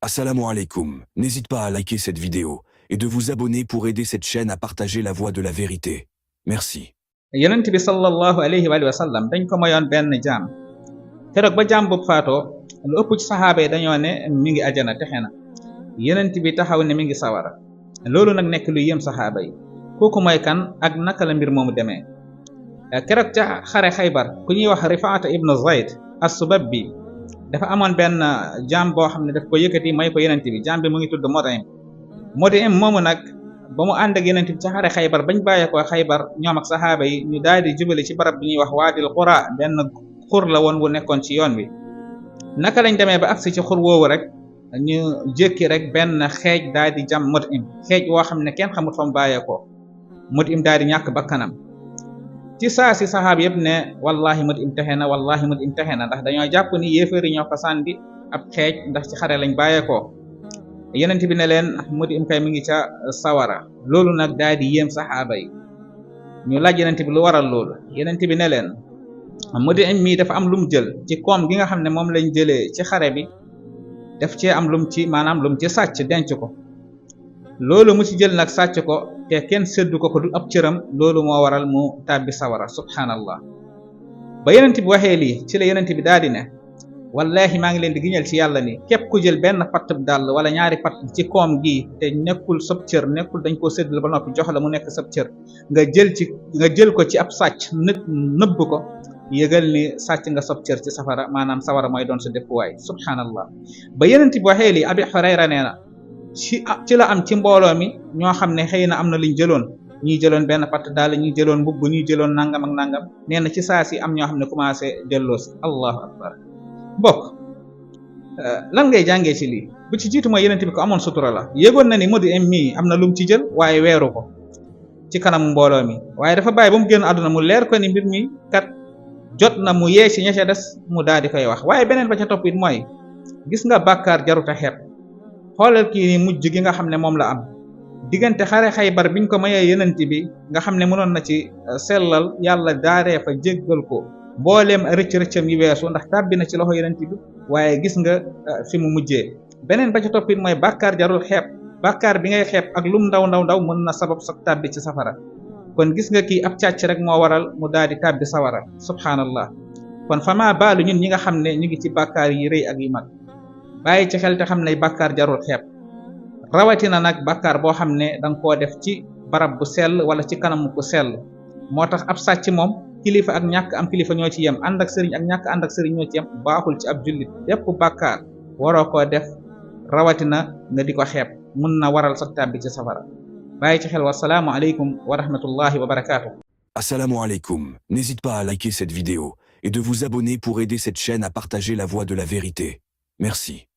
Assalamu alaikum. N'hésite pas à liker cette vidéo et de vous abonner pour aider cette chaîne à partager la voie de la vérité. Merci. yonent bi sallallahu alayhi wa sallam dañ ko mayoon benn jaam keroog ba jaam boobu faatoo lu ëpp ci saxaaba yi dañoo ne mi ngi ajana texe na yonent bi taxaw ne mi ngi sawara loolu nag nekk lu yëm saxaaba yi kooku mooy kan ak naka la mbir moomu demee keroog ca xare Xaybar ku ñuy wax Rifaata ibnu Zayd as-Subabbi dafa amoon benn jaam boo xam ne daf ko yëkkati may ko yonent bi jaam bi mu ngi tudd Mut'im moomu nag ba mu ànd ak yonent bi ca xare Xaybar bañ bàyyeekoo Xaybar ñoom ak saxaaba yi ñu daal di jubale ci barab bi ñuy wax Waadil Qura benn xur la woon bu nekkoon ci yoon wi naka lañ demee ba agsi ci xur woowu rek ñu jékki rek benn xeej daal di jam Mut'im xeej woo xam ne kenn xamut fa mu bàyyeekoo Mut'im daal di ñàkk bakkanam ci saa si saxaaba yëpp ne wallahi Mut'im texe na wallahi Mut'im texe na ndax dañoo jàpp ni yéefari ñoo ko sànni ab xeej ndax ci xare lañ bàyyeekoo yonent bi ne leen Mut'im kay mi ngi ca sawara loolu nag daal di yéem saxaaba yi ñu laaj yonent bi lu waral loolu yonent bi ne leen Mut'im mii dafa am lu mu jël ci koom gi nga xam ne moom lañ jëlee ci xare bi daf cee am lum ci maanaam lum ci sàcc denc ko loolu mu ci jël nag sàcc ko te kenn séddu ko du ab cëram loolu moo waral mu tàbbi sawara subhanallah ba yonent bi waxee lii ci la yonent bi daal di ne wallahi maa ngi leen di giñal ci yàlla ni képp ku jël benn patt dàll wala ñaari patt ci koom gi te nekkul sab cër nekkul dañ koo séddal ba noppi jox la mu nekk sab cër nga jël ko ci ab sàcc nëbb ko yëgal ni sàcc nga sab cër ci safara maanaam sawara mooy doon sa dëkkuwaay subhanallah ba yonent bi waxee lii Abi Hurayra nee na ci la am ci mbooloo mi ñoo xam ne xëy na am na luñ jëloon ñii jëloon benn patt daal ñii jëloon mbubb ñii jëloon nangam ak nangam nee na ci saa si am ñoo xam ne commencé delloo si allahu akbar bokk lan ngay jàngee ci lii bu ci jiitu mooy yonent bi ko amoon sutura la yégoon na ni Mut'im mii am na lum ci jël waaye weeru ko ci kanamu mbooloo mi waaye dafa bàyyi ba mu génn àdduna mu leer ko ni mbir mi kat jot na mu yee ci ña ca des mu daal di koy wax waaye beneen ba ca topp it mooy gis nga bàkkaar jarut a xeeb xoolal kii ni mujj gi nga xam ne moom la am diggante xare Xaybar biñ ko mayee yonent bi nga xam ne mënoon na ci sellal yàlla daaree fa jéggal ko mbooleem rëcc-rëccam yi weesu ndax tàbbi na ci loxo yonent bi waaye gis nga fi mu mujjee beneen ba ca toppit mooy bàkkaar jarul xeeb bàkkaar bi ngay xeeb ak lum ndaw mën na sabab sa tàbbi ci safara kon gis nga kii ab càcc rek moo waral mu daal di tàbbi sawara subhanallah kon fama baalu ñun ñi nga xam ne ñu ngi ci bàkkaar yi rëy ak yi mag bàyyi ci xel te xam ne bàkkaar jarul xeeb rawatina nag bàkkaar boo xam ne danga koo def ci barab bu sell wala ci kanam bu sell moo tax ab sàcc moom kilifa ak ñàkk am kilifa ñoo ci yem ànd ak sëriñ ak ñàkk ànd ak sëriñ ñoo ci yem baaxul ci ab jullit bépp bàkkaar waroo koo def rawatina nga di ko xeeb mun na waral sa tàbbi ci safara bàyyi ci xel wasalaamu aleykum wa rahmatullahi wa barakatuh. Assalamu alaikum. N'hésite pas à liker cette vidéo et de vous abonner pour aider cette chaîne à partager la voie de la vérité. Merci.